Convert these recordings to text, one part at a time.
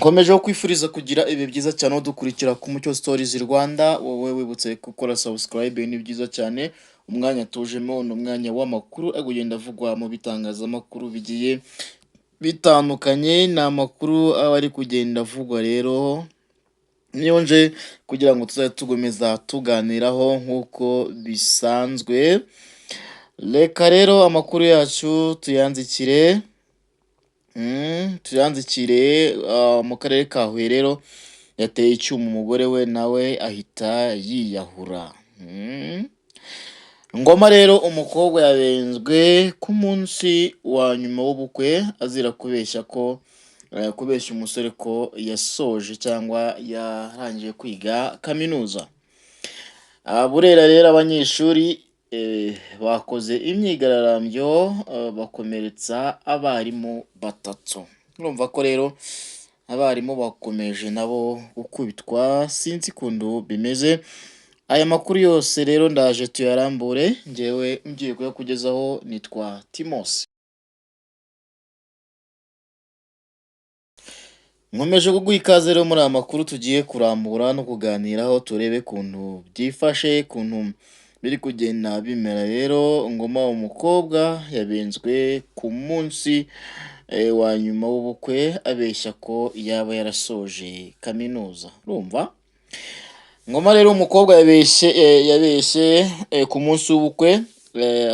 Nkomeje kwifuriza kugira ibihe byiza cyane dukurikira ku Mucyo Stories Rwanda. Wowe wibutse gukora subscribe, ni byiza cyane. Umwanya tujemo ni umwanya w'amakuru ari kugenda avugwa mu bitangazamakuru bigiye bitandukanye. Ni amakuru aba ari kugenda avugwa rero, niyo nje kugira ngo tuzajye tugomeza tuganiraho nk'uko bisanzwe. Reka rero amakuru yacu tuyanzikire mu karere ka Huye. Rero yateye icyuma umugore we, nawe ahita yiyahura. Ngoma rero umukobwa yabenzwe ku munsi wa nyuma w'ubukwe azira kubeshya ko kubeshya umusore ko yasoje cyangwa yarangije kwiga kaminuza. Burera rero abanyeshuri bakoze imyigaragambyo, bakomeretsa abarimu batatu. Urumva ko rero abarimu bakomeje nabo gukubitwa, sinzi ukuntu bimeze. Aya makuru yose rero ndaje tuyarambure, njyewe ngiye kuyakugezaho nitwa Timos. Nkomeje kuguha ikaze rero muri aya makuru tugiye kurambura no kuganiraho, turebe ukuntu byifashe, ukuntu biri kugenda bimera. Rero Ngoma umukobwa yabenzwe ku munsi wa nyuma w'ubukwe abeshya ko yaba yarasoje kaminuza. Urumva? Ngoma rero umukobwa yabeshye ku munsi w'ubukwe,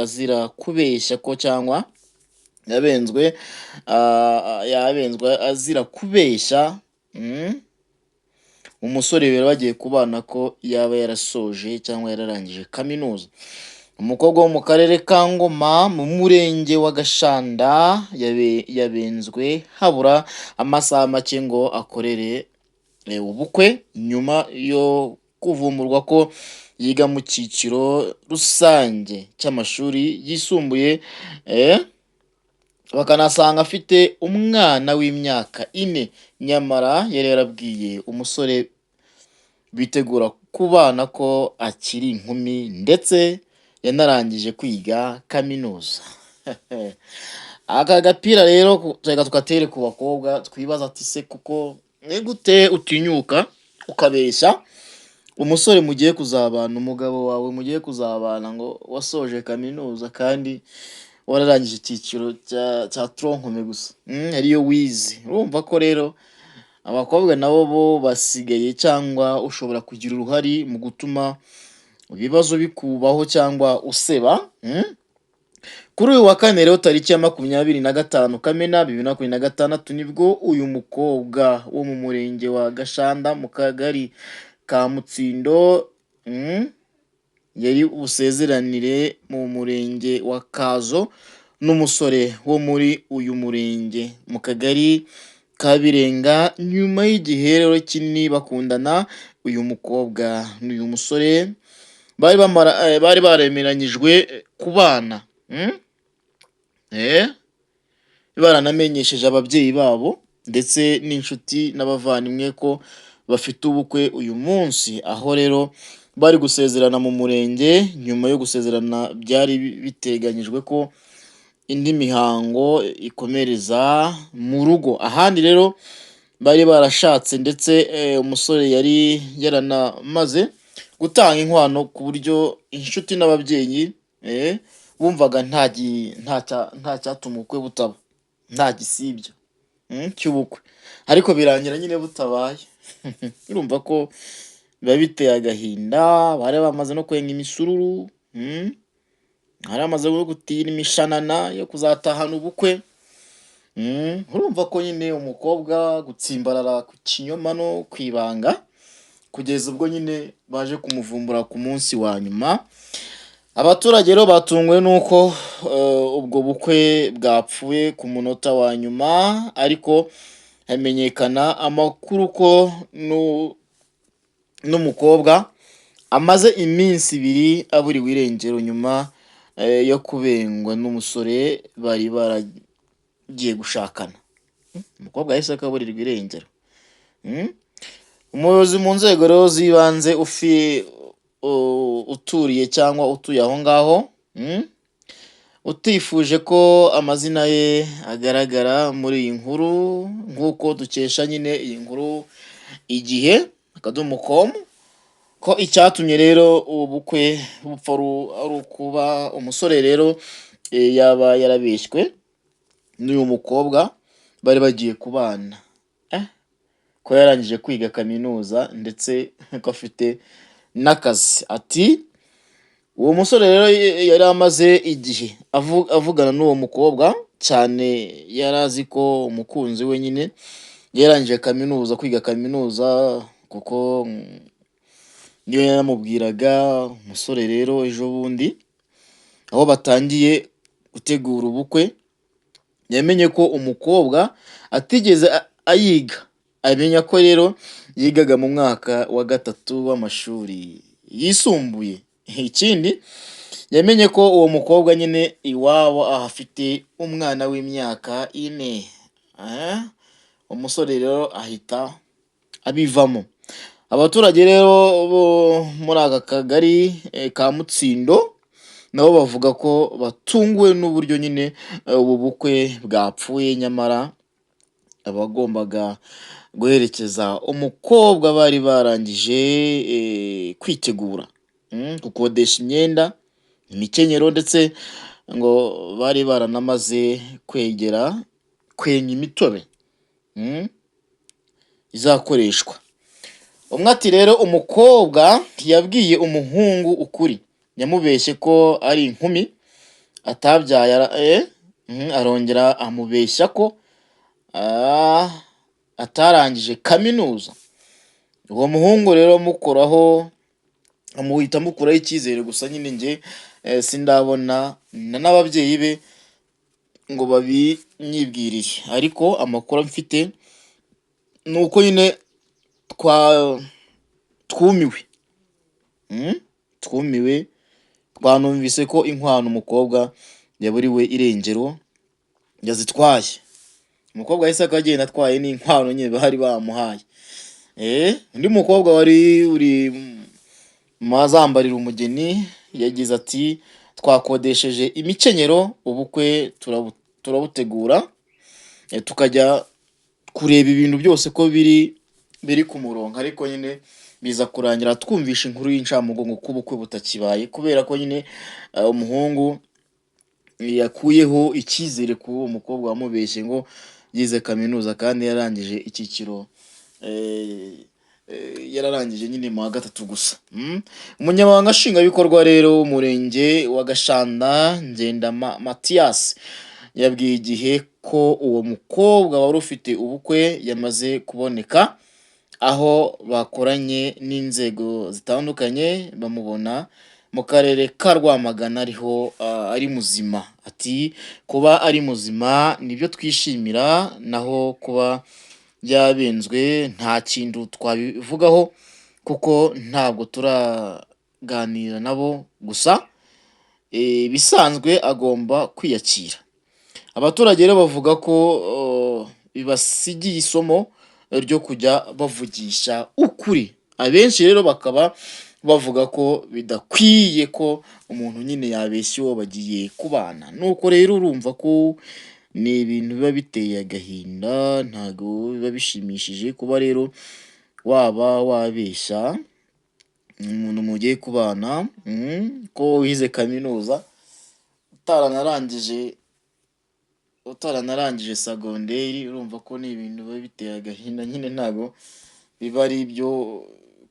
azira kubeshya ko cyangwa yabenzwe azira kubeshya umusore bari bagiye kubana ko yaba yarasoje cyangwa yararangije kaminuza. Umukobwa wo mu karere ka Ngoma mu murenge wa Gashanda yabenzwe habura amasaha make ngo akorere ubukwe, nyuma yo kuvumburwa ko yiga mu cyiciro rusange cy'amashuri yisumbuye, bakanasanga afite umwana w'imyaka 4, nyamara yari yarabwiye umusore bitegura kubana ko akiri inkumi ndetse yanarangije kwiga kaminuza. Aka gapira rero reka tugatere ku bakobwa, twibaza ati se kuko ni gute utinyuka ukabeshya umusore mugiye kuzabana, umugabo wawe mugiye kuzabana, ngo wasoje kaminuza kandi wararangije icyiciro cya tronc commun gusa, ariyo wize? Urumva ko rero abakobwa nabo bo basigaye, cyangwa ushobora kugira uruhare mu gutuma ibibazo bikubaho cyangwa useba. Kuri uyu wa kane rero tariki ya 25 Kamena 2026, nibwo uyu mukobwa wo mu murenge wa Gashanda mu kagari ka Mutsindo yari busezeranire mu murenge wa Kazo n'umusore wo muri uyu murenge mu kagari ka Birenga. Nyuma y'igihe rero kinini bakundana, uyu mukobwa n'uyu musore bari baremeranyijwe kubana, baranamenyesheje ababyeyi babo ndetse n'inshuti n'abavandimwe ko bafite ubukwe uyu munsi. Aho rero bari gusezerana mu murenge, nyuma yo gusezerana byari biteganyijwe ko indi mihango ikomereza mu rugo. Ahandi rero bari barashatse, ndetse umusore yari yaranamaze gutanga inkwano, ku buryo inshuti n'ababyeyi bumvaga nta cyatuma ubukwe butaba, nta gisibya cy'ubukwe, ariko birangira nyine butabaye. Urumva ko biba biteye agahinda. Bari bamaze no kwenga imisururu, bari bamaze no gutira imishanana yo kuzatahana ubukwe. Urumva ko nyine umukobwa gutsimbarara ku kinyoma no ku ibanga kugeza ubwo nyine baje kumuvumbura ku munsi wa nyuma. Abaturage rero batunguwe n'uko ubwo bukwe bwapfuye ku munota wa nyuma, ariko hamenyekana amakuru ko n'umukobwa amaze iminsi 2 aburiwe irengero nyuma yo kubengwa n'umusore bari baragiye gushakana. Umukobwa yahise akaburirwa irengero. Umuyobozi mu nzego rero z'ibanze uturiye cyangwa utuye aho ngaho. Utifuje ko amazina ye agaragara muri iyi nkuru, nk'uko dukesha nyine iyi nkuru igihe.com, ko icyatumye rero ubu bukwe bupfa ari ukuba umusore rero yaba yarabeshywe n'uyu mukobwa bari bagiye kubana, ko yarangije kwiga kaminuza ndetse ko afite n'akazi. Ati uwo musore rero yari amaze igihe avugana n'uwo mukobwa cyane, yari azi ko umukunzi we nyine yarangije kaminuza, kwiga kaminuza, kuko niyo yanamubwiraga. Umusore rero ejo bundi aho batangiye gutegura ubukwe, yamenye ko umukobwa atigeze ayiga, amenya ko rero yigaga mu mwaka wa gatatu w'amashuri yisumbuye. Ikindi, yamenye ko uwo mukobwa nyine iwabo ahafite umwana w'imyaka 4. Umusore rero ahita abivamo. Abaturage rero bo muri aka kagari ka Mutsindo nabo bavuga ko batunguwe n'uburyo nyine ubu bukwe bwapfuye, nyamara abagombaga guherekeza umukobwa bari barangije kwitegura, gukodesha imyenda, imikenyero, ndetse ngo bari baranamaze kwegera kwenga imitobe izakoreshwa. Umwe ati rero umukobwa ntiyabwiye umuhungu ukuri, yamubeshye ko ari inkumi atabyaye, arongera amubeshya ko atarangije kaminuza. Uwo muhungu rero amukoraho, amuhita amukuraho icyizere. Gusa nyine njye sindabona n'ababyeyi be ngo babinyibwirire, ariko amakuru mfite ni uko nyine twumiwe, twumiwe, twanumvise ko inkwano umukobwa yaburiwe irengero yazitwaye. Umukobwa yahise agenda atwaye n'inkwano nyine bari bamuhaye. Undi mukobwa wari uri mu bazambarira umugeni yagize ati twakodesheje imikenyero, ubukwe turabutegura, tukajya kureba ibintu byose ko biri ku murongo, ariko nyine biza kurangira twumvisha inkuru y'incamugongo ko ubukwe butakibaye, kubera ko nyine umuhungu yakuyeho icyizere ku uwo mukobwa wamubeshye ngo yize kaminuza kandi yarangije icyiciro, yararangije nyine mu wa gatatu gusa. Umunyamabanga nshingwabikorwa rero w'umurenge wa Gashanda, Ngenda Mathias, yabwiye Igihe ko uwo mukobwa wari ufite ubukwe yamaze kuboneka, aho bakoranye n'inzego zitandukanye bamubona mu karere ka Rwamagana ariho ari muzima. Ati kuba ari muzima nibyo twishimira, naho kuba yabenzwe nta kintu twabivugaho kuko ntabwo turaganira nabo, gusa ibisanzwe agomba kwiyakira. Abaturage rero bavuga ko bibasigiye isomo ryo kujya bavugisha ukuri. Abenshi rero bakaba bavuga ko bidakwiye ko umuntu nyine yabeshya uwo bagiye kubana. Nuko rero urumva ko ni ibintu biba biteye agahinda, ntabwo biba bishimishije kuba rero waba wabeshya umuntu mugiye kubana ko wize kaminuza utaranarangije segonderi. Urumva ko ni ibintu biba biteye agahinda nyine, ntabwo biba ari ibyo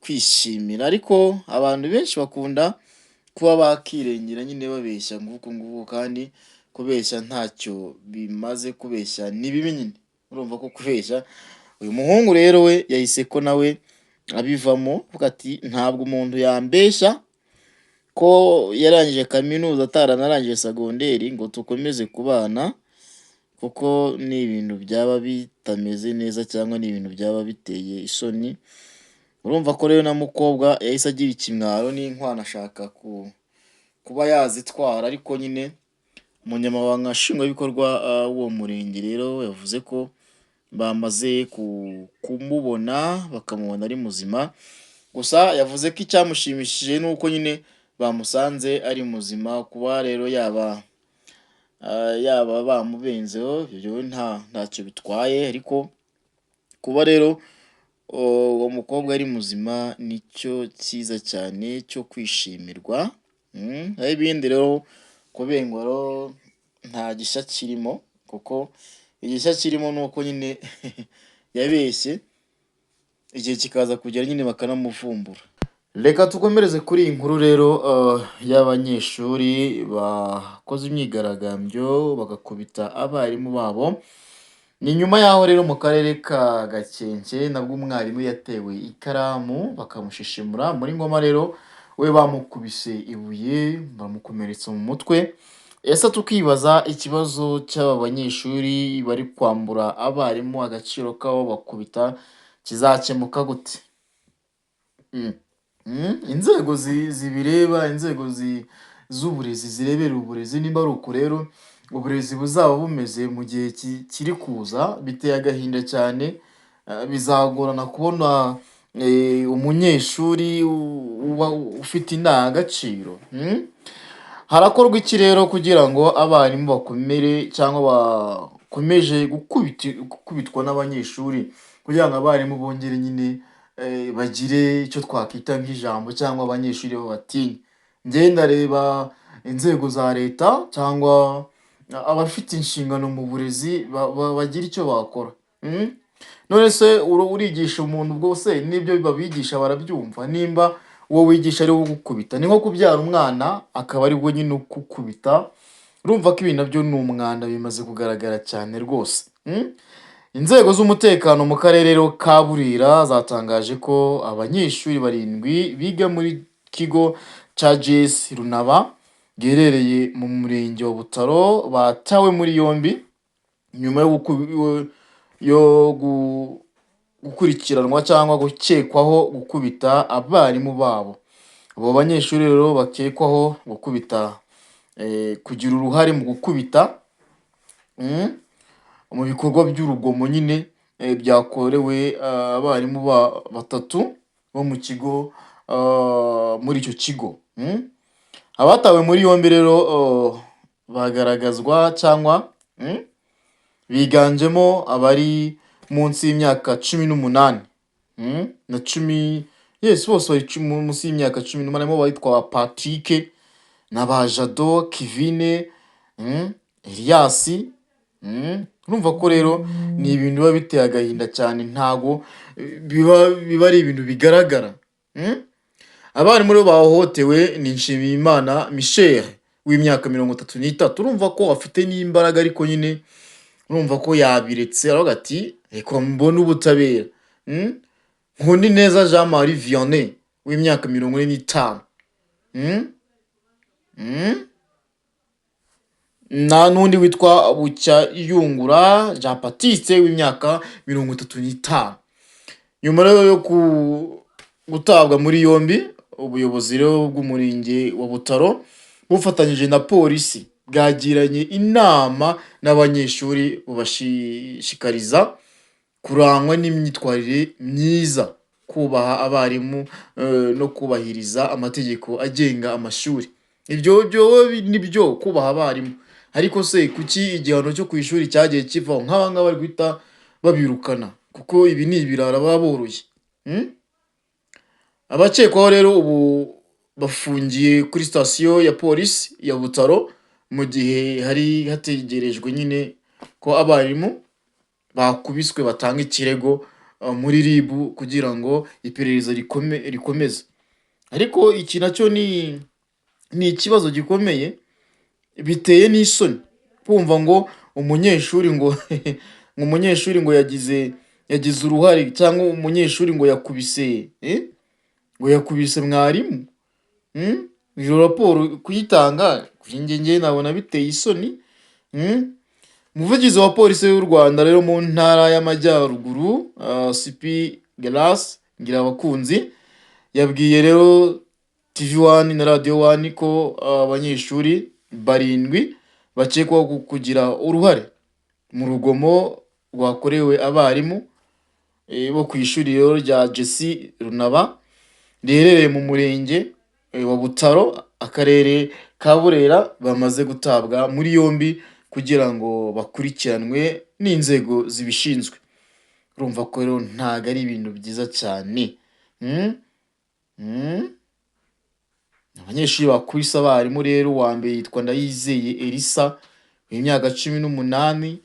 kwishimira, ariko abantu benshi bakunda kuba bakirengera nyine babeshya nguku nguku, kandi kubeshya ntacyo bimaze, kubeshya ni bibi nyine. Urumva ko kubeshya, uyu muhungu rero we yahise ko nawe abivamo, avuga ati ntabwo umuntu yambeshya ko yarangije kaminuza ataranarangije segonderi ngo dukomeze kubana, kuko ni ibintu byaba bitameze neza cyangwa ni ibintu byaba biteye isoni. Urumva ko rero na mukobwa yahise agira ikimwaro n'inkwano ashaka kuba yazitwara, ariko nyine umunyamabanga nshingwabikorwa w'uwo murenge rero yavuze ko bamaze kumubona, bakamubona ari muzima. Gusa yavuze ko icyamushimishije ni uko nyine bamusanze ari muzima, kuba rero yaba yaba bamubenzeho, ibyo ntacyo bitwaye, ariko kuba rero uwo mukobwa ari muzima nicyo cyiza cyane cyo kwishimirwa. Naho ibindi rero kubengwa rero nta gishya kirimo, kuko igishya kirimo ni uko nyine yabeshye, igihe kikaza kugera nyine bakanamuvumbura. Reka tukomereze kuri iyi nkuru rero y'abanyeshuri bakoze imyigaragambyo bagakubita abarimu babo. Ni nyuma y'aho rero mu karere ka Gakenke nabwo umwarimu yatewe ikaramu bakamushishimura. Muri Ngoma rero we bamukubise ibuye bamukomeretsa mu mutwe. Ese tukibaza ikibazo cy'aba banyeshuri bari kwambura abarimu agaciro kabo bakubita kizakemuka gute? Inzego zibireba, inzego z'uburezi zirebera uburezi, nimba ari uku rero uburezi buzaba bumeze mu gihe kiri kuza, biteye agahinda cyane. Bizagorana kubona umunyeshuri uba ufite indangagaciro. Harakorwa iki rero kugira ngo abarimu bakomere cyangwa bakomeje gukubitwa n'abanyeshuri, kugira ngo abarimu bongere nyine bagire icyo twakwita nk'ijambo cyangwa abanyeshuri babatinye? Njyewe ndareba inzego za leta cyangwa abafite inshingano mu burezi bagira icyo bakora. None se urigisha umuntu, ubwo se n'ibyo babigisha barabyumva nimba uwo wigisha ari we ugukubita? Ni nko kubyara umwana akaba ari we nyine ugukubita. Urumva ko ibi nabyo ni umwanda, bimaze kugaragara cyane rwose. Inzego z'umutekano mu karere rero ka Burera zatangaje ko abanyeshuri barindwi biga muri kigo cya GS Runaba giherereye mu murenge wa Butaro batawe muri yombi nyuma yo gukurikiranwa cyangwa gukekwaho gukubita abarimu babo. Abo banyeshuri rero bakekwaho gukubita, kugira uruhare mu gukubita, mu bikorwa by'urugomo nyine byakorewe abarimu batatu bo mu kigo, muri icyo kigo. Abatawe muri yombi rero bagaragazwa cyangwa biganjemo abari munsi y'imyaka 18, na cumi, yes, bose bari munsi y'imyaka 18, harimo abitwa Patrick na ba Jado, Kivine, Elias. Urumva ko rero ni ibintu biba biteye agahinda cyane, ntago biba ari ibintu bigaragara. Abarimu rero bahohotewe ni Nshimiyimana Michel w'imyaka 33. Urumva ko afite n'imbaraga, ariko nyine urumva ko yabiretse, aravuga ati: "Reka mbone ubutabera." Nkundineza Jean Marie Vianney w'imyaka 45. Na n'undi witwa Bucyayungura Jean Baptiste w'imyaka 35. Nyuma rero yo gutabwa muri yombi, ubuyobozi rero bw'umurenge wa Butaro bufatanyije na polisi bwagiranye inama n'abanyeshuri, bubashishikariza kurangwa n'imyitwarire myiza, kubaha abarimu no kubahiriza amategeko agenga amashuri. Ibyo byo ni byo, kubaha abarimu, ariko se kuki igihano cyo ku ishuri cyagiye kivaho? Nk'aba ngaba bari guhita babirukana, kuko ibi ni ibirara baba boroye. Abakekwaho rero ubu bafungiye kuri sitasiyo ya polisi ya Butaro, mu gihe hari hategerejwe nyine ko abarimu bakubiswe batanga ikirego muri RIB kugira ngo iperereza rikomeze. Ariko iki nacyo ni ikibazo gikomeye, biteye n'isoni kumva ngo umunyeshuri ngo yagize uruhare cyangwa umunyeshuri ngo yakubise, ngo yakubise mwarimu. Iyo raporo kuyitanga kuri njye nabona biteye isoni. Umuvugizi wa polisi y'u Rwanda rero mu ntara y'Amajyaruguru, CP Gelasi Ngirabakunzi, yabwiye rero TV One na Radio One ko abanyeshuri barindwi bakekwaho kugira uruhare mu rugomo rwakorewe abarimu bo ku ishuri rero rya GS Runaba riherereye mu murenge wa Butaro, akarere ka Burera bamaze gutabwa muri yombi kugira ngo bakurikiranwe n'inzego zibishinzwe. Urumva ko rero ntabwo ari ibintu byiza cyane. Abanyeshuri bakubise abarimu rero, uwa mbere yitwa Ndayizeye Elisa w'imyaka 18,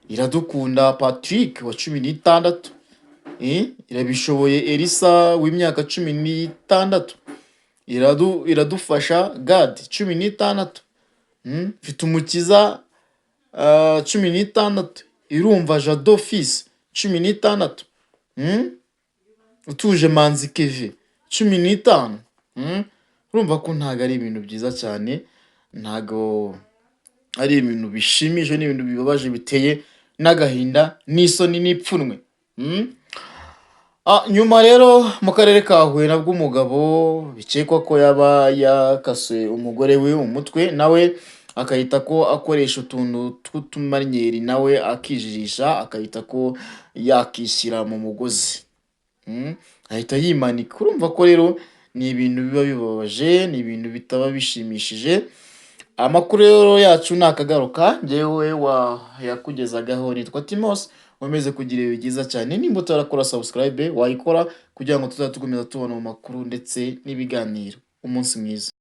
Iradukunda Patrick wa 16, Irabishoboye Elisa w'imyaka 16, Iradufasha Gad 16, Mfitumukiza 16, Irumva Jado Fils 16, Utuje Manzi Keve 15. Urumva ko ntabwo ari ibintu byiza cyane, ntabwo ari ibintu bishimishije, ni ibintu bibabaje, biteye n'agahinda n'isoni n'ipfunwe. Nyuma rero mu karere ka Huye nabwo umugabo bikekwa ko yaba yakase umugore we umutwe, nawe akahita ko akoresha utuntu tw'utumanyeri, nawe akijijisha, akahita ko yakishyira mu mugozi, ahita yimanika. Urumva ko rero ni ibintu biba bibabaje, ni ibintu bitaba bishimishije. Amakuru rero yacu ni akagaruka, njyewe yakugezagaho nitwa Timos, wemeze kugira ibihe byiza cyane. Nimba utarakora subscribe, wayikora kugira ngo tuzajye dukomeza tubona mu makuru ndetse n'ibiganiro. Umunsi mwiza.